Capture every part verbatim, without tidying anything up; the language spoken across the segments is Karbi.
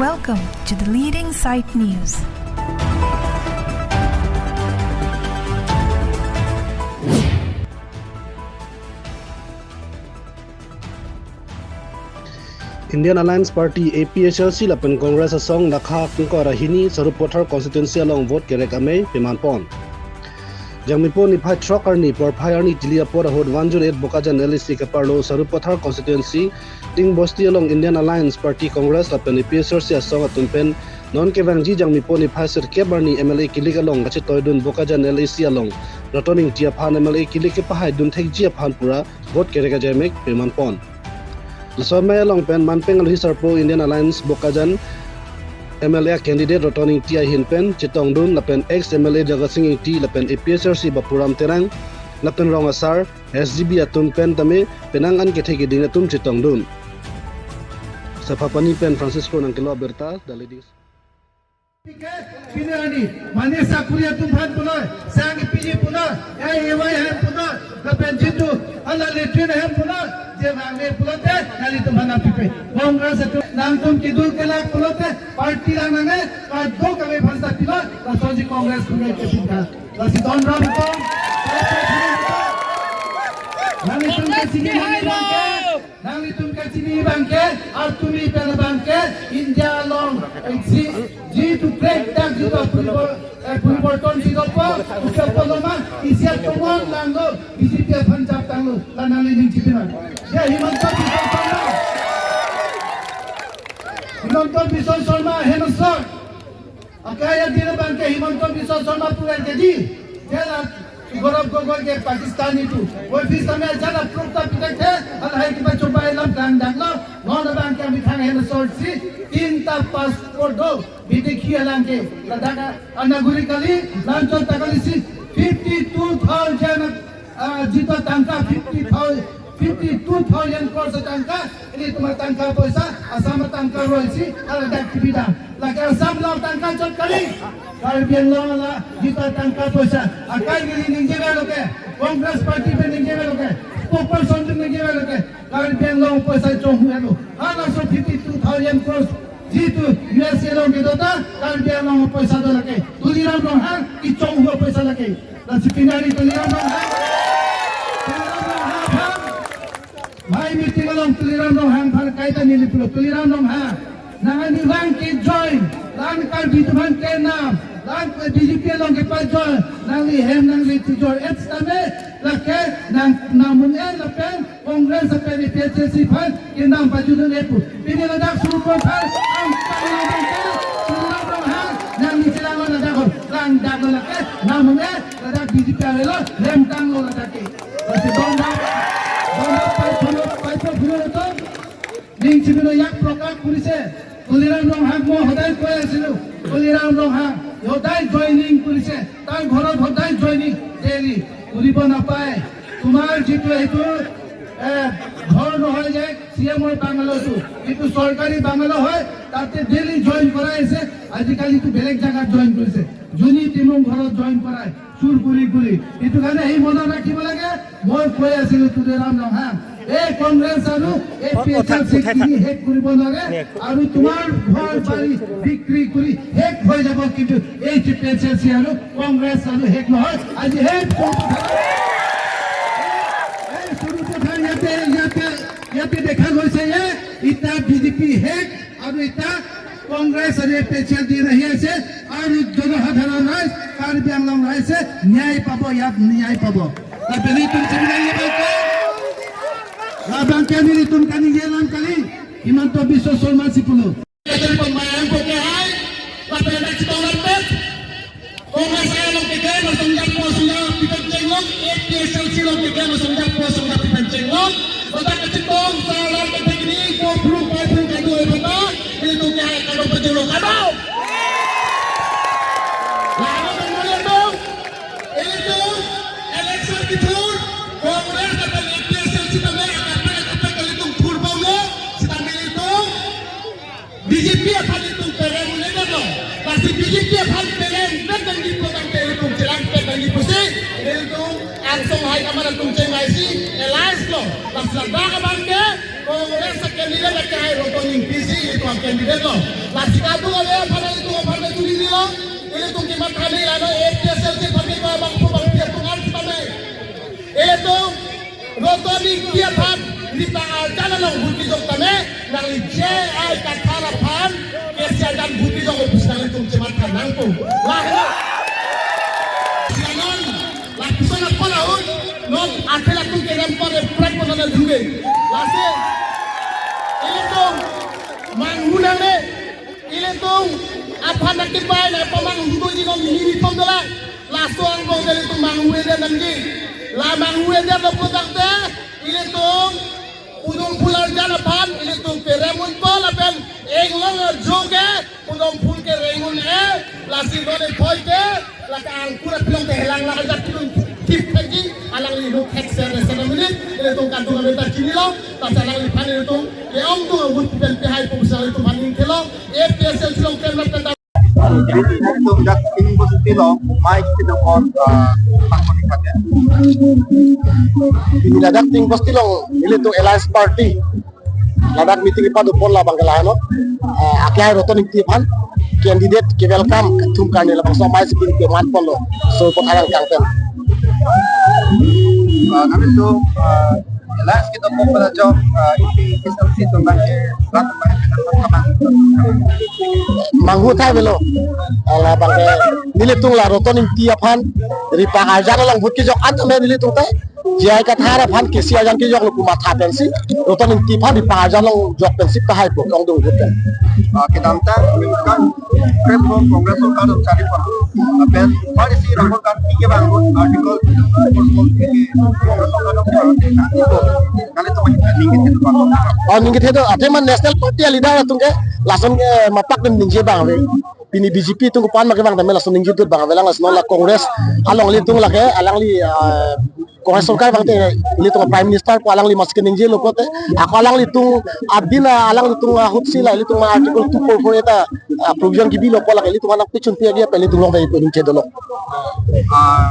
Welcome to the leading site news. Indian Alliance Party, A P H L C lapen Congress asong Lakha ingkoi ra hini Sarupathar constituency along vote kerek amei pemanpon. Jangmipo niphai throk arni porphai arni tili apor ahut one zero eight Bokajan L A C keparlo Sarupathar constituency Tingbosti along Indian Alliance Party Congress lapen A P H L C asong atum pen non kevangji Jangmipo niphai sirkep arni M L A kilik along kachetoidun Bokajan L A C along Roton Ingti aphan M L A kilik kepahaidun thekji aphan pura vote kerek ajaimek pemanpon. Laso amei along pen manpeng alohi sarpo Indian Alliance Bokajan M L A candidate Roton Ingti ahin pen chetongdun lapen ex M L A Jagat Sing Ingti lapen A P H L C Bapuram Terang lapen rong asar S G B atum pen tame penang an kethe keding atum chetongdun. Saphapani pen Francisco nangkelo abirta, the ladies. Pini arni, mane sakuri atum aphan pulo, sang piji pulo, A A Y hem pulo, lapen jitu, hala latrine hem pulo, je vangne pulote, nanglitum aphan nangpipe. Congress atum, nangtum kidul kelak pulote, party lang nangne, kadokave aphan sa pilo, lasonsi Congress pulo kepinta. Lasi don ram kong, nanglitum kachini abangke, nanglitum kachini abangke, artumi pen abangke, India along, eh, si, jitu krek dak jitu puribor-, eh, puriborton si dopo, usia poloma, isi atomon langlo, B J P aphan chap tanglo, la nangli ning chipina. Ya, Himanta Biswa Sarma. Himanta Biswa Sarma, Hemant Sor. Akai adir abangke Himanta Biswa Sarma puran keji. Jela Gaurav Gogoi ke Pakistan itu. Woi phi samya jala proof ta pitak the, halahai kipa chupai lam kang dang lo. Non abangke amethang Hemant Sor si, tinta passport do, bidi khi alang ke. Ladak anaguri kali, lanchon ta kali si, fifty two thousand, ah, jita tangka, fifty thousand, fifty two thousand crores tangka, ilitum atangka poisa, Assam atangka roi si, haladak kibida. Lake Assam along tangka chot kali. Karbi Anglong la jita tangka poisa. Akai neli ningje avelo ke. Congress party pen ningje avelo ke. Spokesperson pen ningje avelo ke. Karbi Anglong poisa chonghu elo. Halaso fifty two thousand crores. Jitu U S A along kedo ta Karbi Anglong poisa do lake. Tuliram Ronghang kechonghu poisa lake. Lasi pini arni Tuliram Ronghang. Tuliram Ronghang. Mai meeting along Tuliram Ronghang aphan kaita neli pulo, Tuliram Ronghang, nang ani lang ke join, lang Karbi atum aphan kenam, lang B J P along kepajoin, nangli hem nangli chejor et tame, lake nang namun en lapen Congress lapen A P H L C aphan kenam pajudun epu. Pini ladak Sarupathar, ang kang ladak ke, Tuliram Ronghang, nangli chelang ladak ho, lang dak lo lake, namun en, ladak B J P avelo, hem tanglo ladak ke. Lasi don ram, don ram paiphulo, paiphulo to. Ning chibino yak prokak kurise. Tuliram Ronghang mo hodai koi asilo. Tuliram Ronghang hodai joining kurise. Tar ghorot hodai joining daily. Kuribo napai. Tomar jitu etu, eh, ghor nohoi je, C M or bungalow tu. Etu sorkari bungalow hoi, tate daily join korai ase. Ajikali tu belek jagat join kurise. Juni Timung ghorot join korai. Chur kuri kuri. Etu karone hi monot rakhibo lage, moi koi asilu Tuliram Ronghang. Ei Congress aru ei P H L C kini hek kuribo nore, aru tomar ghor bari bikri kuri hek hoi jabo, kintu ei P H L C aru Congress aru hek nohoi. Aji hek Sarupathar. Ei Sarupathar yate, yate, yate dekha goise ye, ita B J P hek, aru ita Congress aru A P H L C ahin ahi ase, aru jonosadharon raij, Karbi Anglong raij ase nyay pabo, yat nyay pabo. Lapen nelitum chibinong abangke, labangke nelitum kaningje alam kali, Himanta Biswa Sarma si pulo. Lapen mayang ko ke hai, lapen next dollar pet. Congress along keklem asong japo asong japitan chenglok, A P H L C along keklem asong japo asong japitan chenglok. Batak kachetong, salar ketekni, ko pru, ko pru, kadu, e bata, ini tu kaya kadu pajulok, kadu. Lama dan mulia tu, ini tu, election kithur, Congress lapen A P H L C tame, akapek, akapek, kalitum thur bomlo, sitame ini tu, B J P aphan itum peren un-edetlo. Lasi B J P aphan peren pet nangjipo tangte itum chelang pet nangji pusi, itum angsong high command atum chengvaisi alliance lo. Lasi ladak abangke Congress a candidate akehai Roton Ingti si ilitum candidate lo. Lasi kadokave aphan ilitum aphan me tuli ni lo. Ilitum kematha ni lalo A P H L C aphan ke abang pu bang pia tungan kita me. Ilitum Roton Ingti aphan ripa arjan along vote kejok tame, nangli J I Kathar aphan kesi arjan vote kejok opis nanglitum chematha nangpo. Lahelo. Sianon, lapuson apot ahut, non akhel atum kerem apot eprek apot nana dunge. Lasi, ilitum manghu nangne, ilitum aphan nangkepai nangpamanghu doji non nini thom dolang. Laso angbong ilitum manghu eder nangji. La manghu eder lo putangte, ilitum pudum phul arjan aphan ilitum perem unpo lapen inglong arjo ke pudum phul ke reng un-e. Lasi non ephoi ke la ke angkur apilong ke helang la ajak pudum thip thekji, alangli lo thek ser ser minit ilitum kadokave ta chinilo. Lasi alangliphan ilitum ke-ongdung ahut pen pehai pu bisa ilitum phan ingthelo. A P H L C along klem lapen ta Ilitum dak Ting Basti along, mai kepidokon, ah, pangkon ikat ya. Pini ladak Ting Basti along, ilitum Alliance Party ladak meeting ipadopon labang ke laheno. Ah, akehai Roton Ingti aphan candidate ke-welcome kethum karni labangso amei si pini kemanponlo. So, potharang kangpen. Ah, kami tu, ah, Alliance kita mau pada jok, ah, A P H L C tentang ke, tentang ke, tentang ke. Manghu thai avelo. Labang ke nelitum la Roton Ingti aphan ripa arjan along vote kejok an tame nelitum te J I Kathar aphan kesi arjan kejok lo pu matha pensi Roton Ingti aphan ripa arjan along jok pensi tahai po kong dung vote pen. Ah, kedamtang, kan, Congress, Congress sorkar dong cari pa. Lapen, mari si Rahul Gandhi ke bang, Article two four four ke Congress sorkar dong cari pa. Kali itu masih pending gitu, Pak. Oh, ningkit itu, ate man National Party a leader atum ke, lason ke mapak dan ningje bang ave. Pini B J P atum ke pan make bang tame lason ningje tut bang ave lang lason la Congress along ilitum lake, alangli, ah, Congress sorkar bang te, ilitum Prime Minister pu alangli maske ningje lo pote, ako alanglitum adin, ah, alanglitum ahut si la ilitum Article two four four A ta, ah, provision kebi lo pu lake ilitum anak pichun pi agi apa ilitum long bai ilitum ningje dolo. Ah,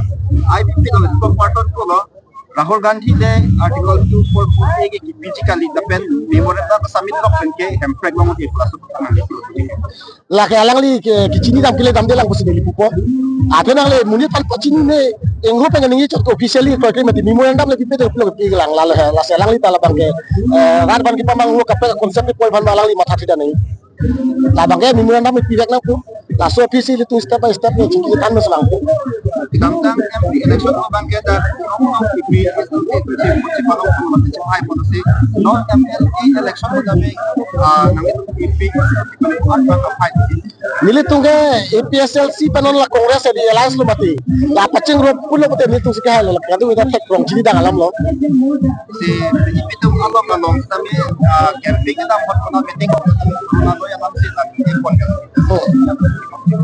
I P P lo, ilitum parton ko lo, Rahul Gandhi le Article two four four A ke kebi ji kali lapen memorandum submit lok pen ke hemprek long ke plus. Lake alangli ke, kechini dam kele damde lang pusi neli pupo. Ate nangle monit aphan pachinine, ingho pen ningje chot officially kroikre mati memorandum le pipe de pulo pi lang lalo he, lasi alangli ta labang ke, eh, rat aphan kepamanghu kaprek concept pi poi aphan alangli matha thida nang. Labang ke memorandum pi vek nangpo. Laso officially tu step by step ne chingki than mes lang. Kedamtang M P election abang ke ta, non M L A election abang ke, ah, nang M P, nelitum ke A P H L C pen non la Congress adi alliance lo mati. La pachingrum pulo pute nelitum si kehai lo, la kadu ida thek rong chini dang alam lo. Si B J P atum along along tame, ah, campaign kedam hot kona meeting kona lo ya lam si la meeting pon kan. Oh.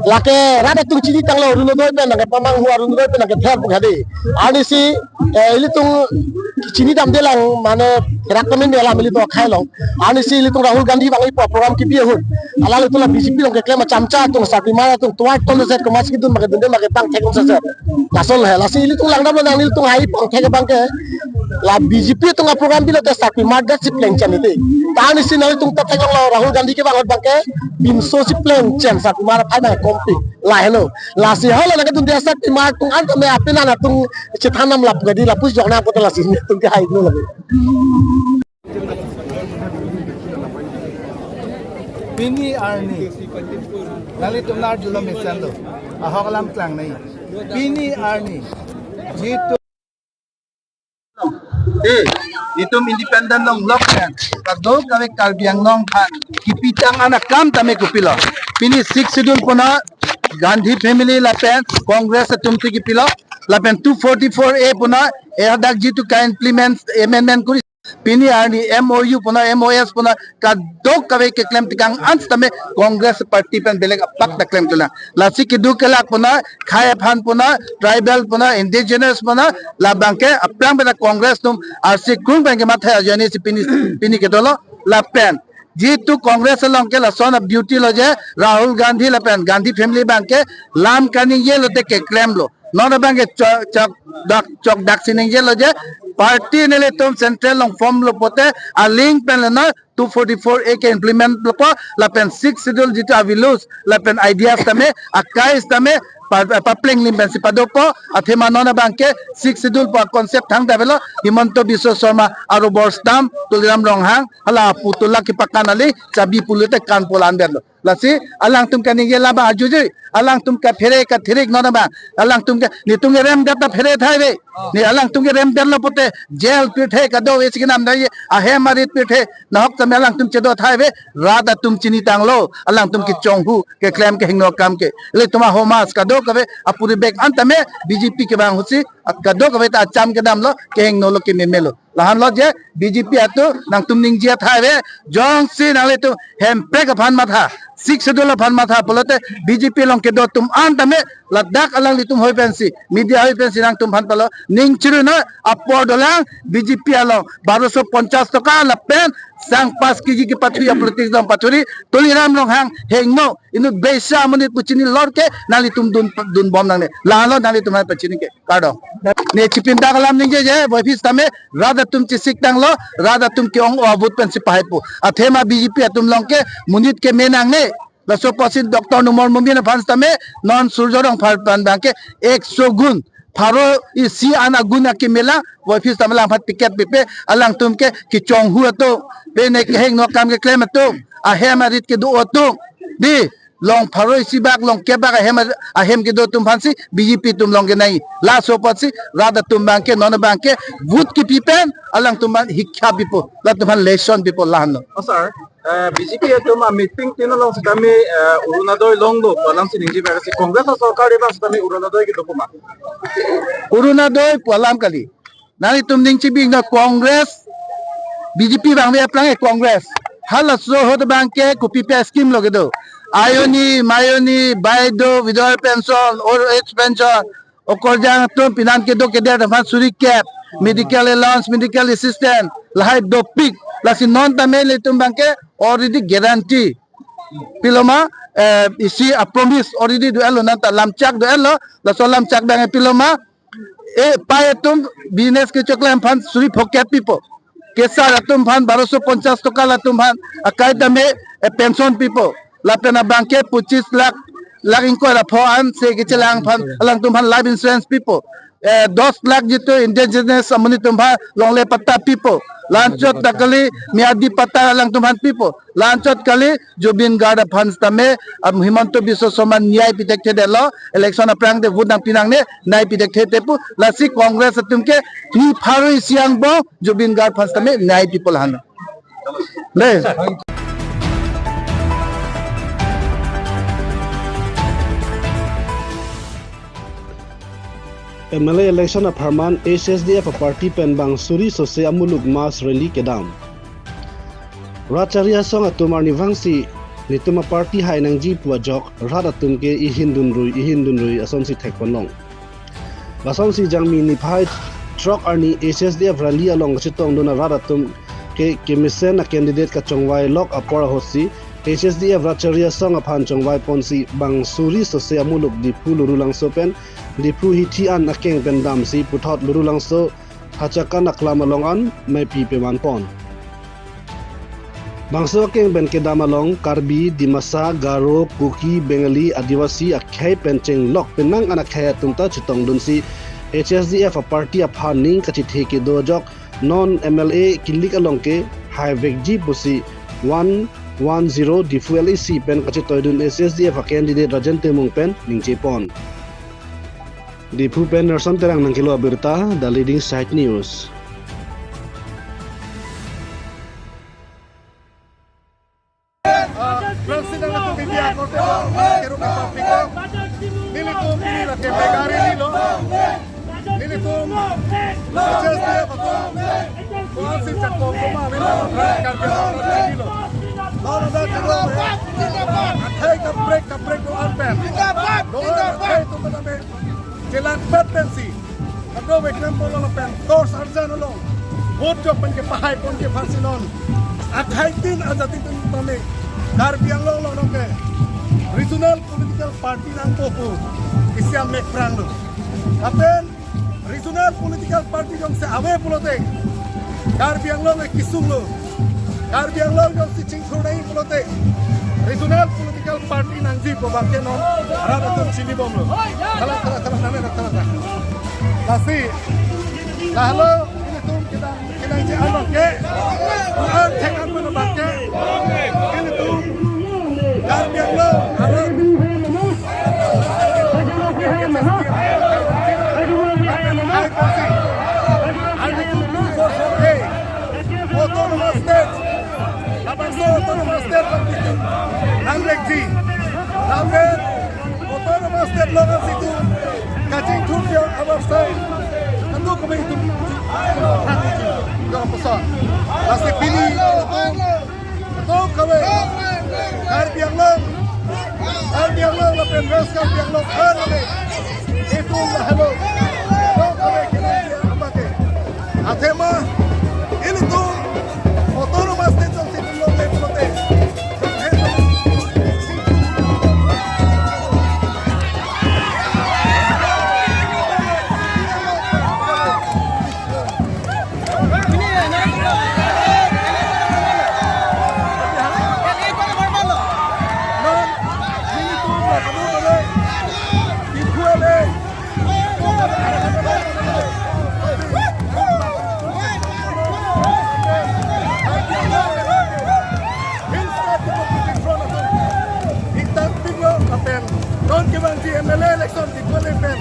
Lake rat atum chini tanglo Arunodoi pen nangkepamanghu, Arunodoi pen nangkether pu hadi. Arnisi, eh, ilitum chini damde lang mane rak kemen de alam ilitum akhai along. Arnisi ilitum Rahul Gandhi bang ipo program kebi ahut. Alanglitum la B J P along keklem achamcha atum, sarpimar atum, tuar ton set komas kidun make dunde make tang thek set set. Lason he, lasi ilitum langdam lo nang ilitum hai pon thek abang ke. La B J P atum aprogram bilo te sarpimar dat si plengchen ite. Ta arnisi nanglitum ta theklonglo Rahul Gandhi ke bang ahut abang ke bimso si plengchen sarpimar aphai abang kompi. Lahelo. Lasi hala nangkedunde sarpimar atum an tame apenan atum chethan nam lap gadi lapusi jok nang kota lasi nelitum kehai lo lagi. Pini arni, nanglitum nar julo mesen lo, ahok alam klang nai. Pini arni, jitu. Eh, itum independent long lok kan. Kadokave Karbi Anglong aphan kepitang anak kam tame kopilo. Pini Sixth Schedule puna Gandhi family lapen Congress atum ti kepilo. Lapen two forty-four A puna, eh, hadak jitu ka-implement amendment kuri. Pini arni M O U puna, M O S puna, kadokave keklem tekang an setame Congress party pen belek apak ta klem tula. Lasi kedo kelak puna, khei aphan puna, tribal puna, indigenous puna, labang ke aphrang pen Congress atum arsi krung pen kematha ajoine si pini, pini kedolo, lapen. Jitu Congress along ke lason a-beauty lo je, Rahul Gandhi lapen Gandhi family abang ke lam kaningje lote keklem lo. Non abang ke chok, chok dak, chok dak si ningje lo je, Party nelitum central along form lo pote, aling pen leno two forty-four A ke implement lo po, lapen sixth schedule jitu avilus, lapen idea tame, akai tame, pa-, papleng lim pensi padopo, athema non abangke sixth schedule po concept thangta avelo, Himanta Biswa Sarma, arobor stamp, Tuliram Ronghang, hala apu tulak kipakan ali, chabi pulote kanpo la-an berlo. Lasi, alangtum kaningje laba ajuji, alangtum kaphere kathirik non abang, alangtum ke, netum ke remdet ta phere thai ve. Ne alangtum ke remdet lo pote, jail pirthe kado ve si kenam dai, ahem arit pirthe, nahok tame alangtum chedo thai ve, rat atum chinitanglo, alangtum kechonghu, keklem kehingno akam ke. Ilitum ahomas kadokave, apuri bek an tame, B J P kevang ahutsi, kadokave ta acham kedamlo, kehingno lo kememe lo. La-anlo je, B J P atum, nangtum ningje thai ve, jongsi nanglitum, Hemprek aphan matha, sixth schedule aphan matha pulote, B J P along kedo atum an tame, ladak alanglitum hoi pensi, media hoi pensi nangtum aphan palo, ning chirino, apor dolang, B J P along, baroso ponchas toka lapen, sang pas K G kepathu ya politics dong pathuri, Tuliram Ronghang, hingno, inut beisa amonit pu chini lor ke, nanglitum dun, dunbom nangne, la-anlo nanglitum aphan pachini ke, kardom. Ne chipindak alam ningje je, boy phis tame, rat atum chesik tanglo, rat atum ke-ong o avut pensi pahaipo. Athema B J P atum along ke, monit keme nangne, laso apotsi Doctor Numal Momin aphan tame, non Surjya Rongphar aphan abangke, ekso gun, pharo isi an agun akeme lang, boy phis tame alangphan ticket pipe, alangtum ke, kechonghu atum, pine kehingno akam keklem atum, ahem arit kedo atum, di, long pharo isi bak, long kep bak ahem, ahem kedo atum aphansi, B J P atum along kenai. Laso apotsi, rat atum abangke, non abangke, vote kepi pen, alangtum aphan hikha pipo, latum aphan lesson pipo la-anlo. Oh, sir, eh, B J P atum a-meeting tin along sitame, eh, Orunodoi longlo, pu alam si ningje bak si Congress asorkar eba sitame Orunodoi kedo pu ma? Orunodoi pu alam kali. Nanglitum ning chibing na Congress, B J P abang ve aplang e Congress. Halaso ahut abangke kopi pe scheme lo kedo. Ayoni, mayoni, baido, withdrawal pension, old age pension, okorjang atum pinan kedo keder aphan suri kep, medical allowance, medical assistance, lahai dopik, lasi non tame ilitum abangke already guarantee. Piloma, eh, isi a-promise already do-etlo nanta lamchak do-etlo, laso lamchak abang piloma, e, pai atum business kechoklem aphan suri pho kep pipo. Kesar atum aphan baroso ponchas toka latum aphan akai tame, e, pension pipo. Lapen abangke pochis lakh, lakh ingkoi ra pho an se kechelang aphan alangtum aphan life insurance pipo. E, dos lakh jitu indigenous amonit atum aphan longle patta pipo. La-anchot ta kali miyadi patta alangtum aphan pipo. La-anchot kali Zubeen Garg aphan tame, am, Himanta Biswa Sarma nyai pithekthe detlo, election aphrang te vote nangpi nangne, nyai pithekthe te pu, lasi Congress atum ke, ni pharo isi angbong, Zubeen Garg aphan tame, nyai pipo la-anlo. Le. M L A election apharman H S D F a-party pen bang suri sose amuluk mass rally kedam. Rat chari asong atum arnivangsi netum a-party hai nangji pu ajok rat atum ke ihin dunrui, ihin dunrui asonsi thekponlong. Lasonsi Jangmi niphai throk arni H S D F rally along kachetongdun arat atum ke kemesen a-candidate kachongvai lok apor ahutsi H S D F rat chari asong aphan chongvaiponsi bang suri sose amuluk Diphu Lurulangso pen Diphu hithi an akeng pen damsi puthot Lurulangso Hachakan aklam along an maipi pemanpon. Bangso akeng pen kedam along Karbi, Dimasa, Garo, Kuki, Bengali, Adivasi akhei pen chenglok penang an akhei atum ta chetongdunsi H S D F a-party aphan ning kachethe kedo ajok non M L A kilik along ke haivekji pusi one one zero Diphu L A C pen kachetoidun H S D F a-candidate Rajen Timung pen ningjepon. Diphu pen Nerson Terang nangkelo abirta, The Leading Side News. Ah, Francis ang atong media korte lo, kero ke public lo. Nelitum, neli lake megari nilo. Nelitum, H S D F atum. Kuan si chakong kuma nilo. Karbi lo, nilo. Lalu dah kero. Athai kaprek, kaprek doan pen. Doan athai tu pen ame. Chelang pet pensi. Kadokave klem polo lapen tor sarjan along. Vote jok pen kepahaiponji aphansi non. Akhei tin ajati tin tame. Karbi Anglong along ke regional political party nangpo pu isi amek pranglo. Lapen Regional political party jongsi ave pulote, Karbi Anglong ke kesung lo. Karbi Anglong jongsi chingthur nangji pulote, regional political party nangji pu abangke non rat atum chinibomlo. Thala, thala, thala, thala, thala, thala. Lasi, lahelo ilitum kedam, kedamji abangke, an thek an mano abangke, ilitum Karbi Anglong, aro Autonomous State. Labangso Autonomous State pangpitu nang lekji. Lapen Autonomous State along si itum kachingthur dia abar sai. Anu kami itum thang iji. Jong pesan. Lasi pini itum Kadokave, Karbi Anglong, Karbi Anglong lapen West Karbi Anglong, Karbi, itum lahelo, kadokave kelang dia abangke. Athema, ilitum Autonomous State jongsi itum longle pulote, Hill State Democratic Front atum ingtang pilo lapen non kevangji M L A election dipole pen